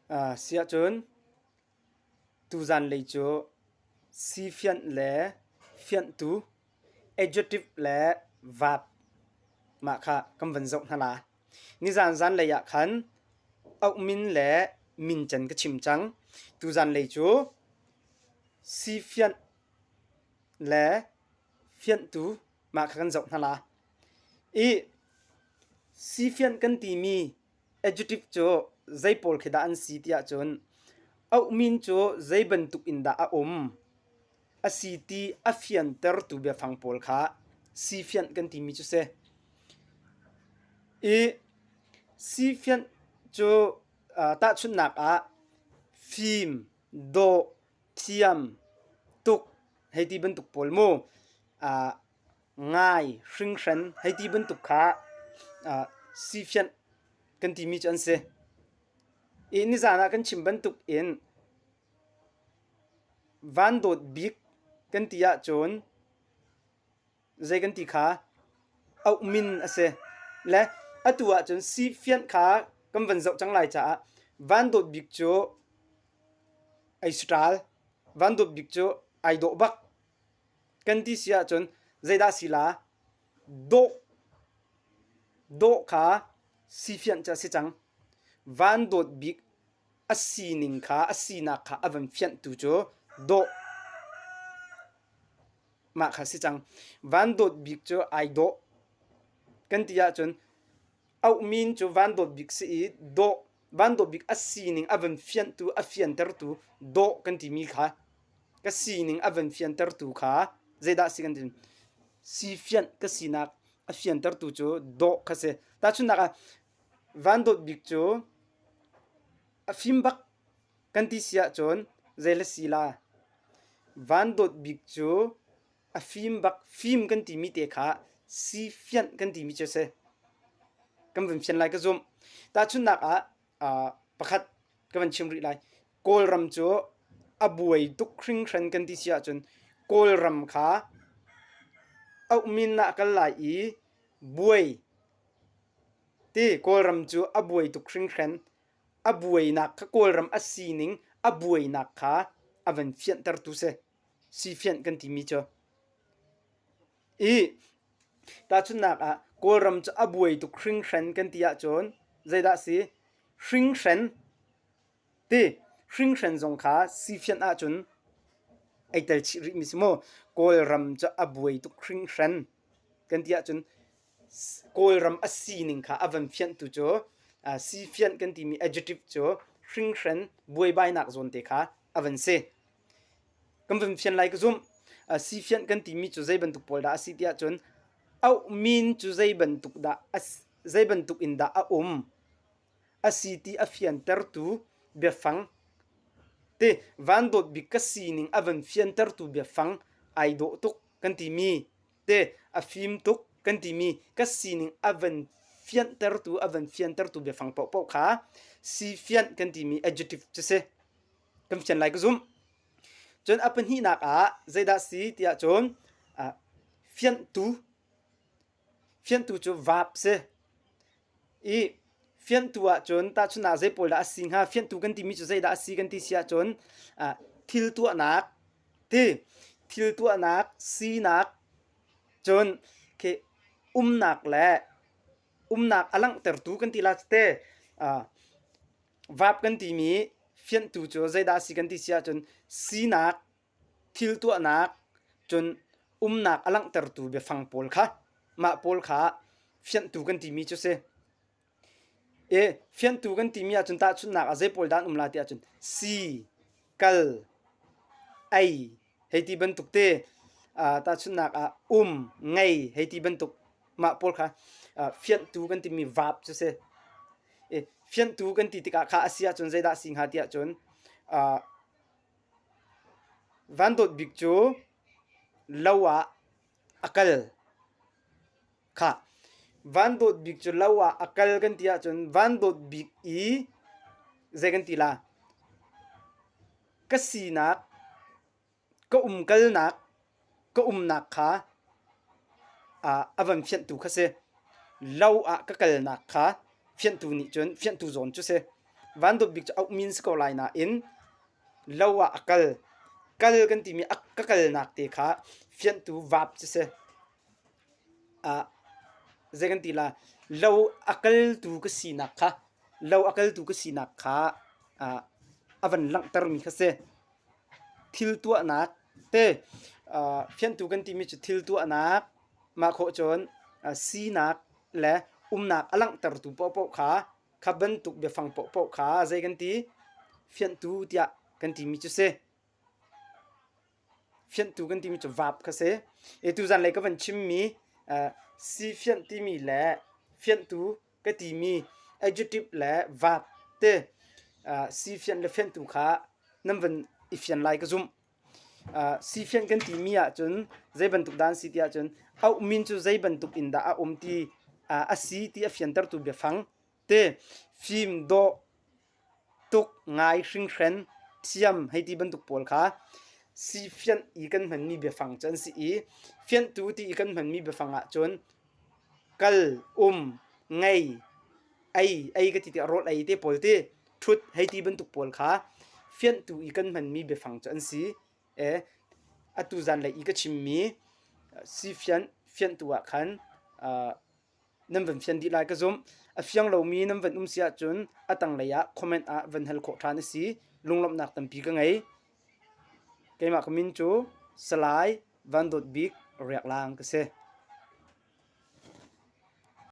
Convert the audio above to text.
Siahcun tuzanlei cu sifianh le fianhtu, adjective le verb mah kha kan van zoh hna la. Nizan zanlei ah khan auhmin le mincen ka chim cang. Tuzanlei cu sifianh le fianhtu mah kha kan zoh hna la. I sifianh kan timi Adjective cu zei pawl khi dah an si tiah cun auhmin cu zei bantuk in dah a um a si ti a fiantertu biafang pawl kha sifianh kan timi cu si. I sifianh cu tahchunhnak ah fim, dawh, thiam, tuk hei ti bantuk pawl mu ngai, hringhran hei ti bantuk kha sifianh kan timi cu an si. I nizan ah kan chim bantuk in van dawt bik kan ti ahcun zei kan ti kha auhmin a si. Le atu ahcun sifianh kha kan van zoh cang lai caah van dawt bik cu ei saṭal, van dawt bik cu ai dawh bak. Kan ti si ahcun zeidah si la? Dawh dawh kha sifianh cu a si cang. Van dawt bik a sining kha a sinak kha a van fianhtu cu dawh mah kha si cang. Van dawt bik cu ai dawh kan ti ahcun auhmin cu van dawt bik si i dawh van dawt bik a sining a van fianhtu a fiantertu dawh kan timi kha ka sining a van fiantertu kha zeidah si kan ti sifianh ka sinak a fiantertu cu dawh kha si. Tahchunhnak ah van dawt bik cu a fim bak kan ti si ahcun zei le si la van dawt bik cu a fim bak fim kan timi te kha sifianh kan timi cu a si. Kan van fian lai ka zumh. Tahchunhnak ah pakhat ka van chim rih lai. Kawlram cu a buai tuk hringhran kan ti si ahcun Kawlram kha auhmin ah kal lai i buai ti Kawlram cu a buai tuk hringhran. A buainak kha Kawlram a sining a buainak kha a van fianhtertu si. Sifianh kan timi cu. I tahchunhnak ah Kawlram cu a buai tuk hringhran kan ti ahcun zeidah a si? Hringhran ti hringhran zong kha sifianh ahcun ei tel chih rihmi si mu. Kawlram cu a buai tuk hringhran kan ti ahcun Kawlram a sining kha a van fianhtu cu sifianh kan timi adjective cu hringhran buaibainak zawn te kha a van si. Kan van fian lai ka zumh. Sifianh kan timi cu zei bantuk pawl dah a si tiah cun auhmin cu zei bantuk dah zei bantuk in dah a um a si ti a fiantertu biafang ti van dawt bik ka sining a van fiantertu biafang ai dawh tuk kan timi te a fim tuk kan timi ka sining a van fiantertu a van fiantertu biafang paohpaoh kha sifianh kan timi adjective cu si. Kan fian lai ka zumh. Cun a pahnihnak ah zeidah si tiah cun fianhtu fianhtu cu verb si. I fianhtu ahcun tahchunhnak zei pawl dah a si hnga? Fianhtu kan timi cu zeidah a si kan ti si ahcun thil tuahnak ti thil tuahnak sinak cun khi umnak le umnak a langhtertu kan ti la te. Vap kan timi fianhtu cu zeidah a si kan ti si ahcun sinak, thil tuahnak, cun umnak a langhtertu biafang pawl kha mah pawl kha fianhtu kan timi cu si. I fianhtu kan timi ahcun tahchunhnak ah zei pawl dah an um lai ti ahcun si, kal, ei hei ti bantuk te tahchunhnak ah um, ngei hei ti bantuk mah pawl kha fianhtu kan timi vap cu si. Fianhtu kan ti tikah kha a si ahcun zeidah a si hnga tiah cun Van Dawt Bik cu lo ah a kal. Khah, Van Dawt Bik cu lo ah a kal kan ti ahcun Van Dawt Bik i zei kan ti la? Ka sinak Ka umkalnak, ka umnak kha a van fianhtu kha si. Lo ah ka kalnak kha fianhtu nih cun fianhtu zawn cu si. Van Dawt Bik cu auh min si ko lai nain lo ah a kal. Kal kan timi a ka kalnak te kha fianhtu verb cu si. Ah zei kan ti la lo a kaltu ka sinak kha lo a kaltu ka sinak kha ah a van langhtermi kha si. Thil tuahnak te ah fianhtu kan timi cu thil tuahnak mah khawh cun sinak le umnak a langhtertu paohpaoh kha kha bantuk biafang paohpaoh kha zei kan ti fianhtu tiah kan timi cu si. Fianhtu kan timi cu vaap kha si. E tuzan lei ka van chimmi sifianh timi le fianhtu ka timi adjective le verb te sifianh le fianhtu kha nan van i fian lai ka zumh. Sifianh kan timi ahcun zei bantuk dah an si ti ahcun auhmin cu zei bantuk in dah a um ti a si ti a fiantertu biafang te fim dawh tuk ngai hringhren thiam hei ti bantuk pawl kha sifianh i kan hmanmi biafang cu an si i fianhtu ti i kan hmanmi biafang ahcun kal um ngei ei ei ka ti tikah rawl ei te pawl ti ṭhut hei ti bantuk pawl kha fianhtu i kan hmanmi biafang cu an si. E atu zanlei i ka chimmi sifianh fianhtu ah khan nan van fian dih lai ka zumh. A fiang lomi nan van um si ahcun a tanglei ah comment ah van hal khawh ṭhan a si. Lunglawmhnak tampi ka ngei. Keimah ka min cu Salai Van Dawt Bik Riaklang ka si.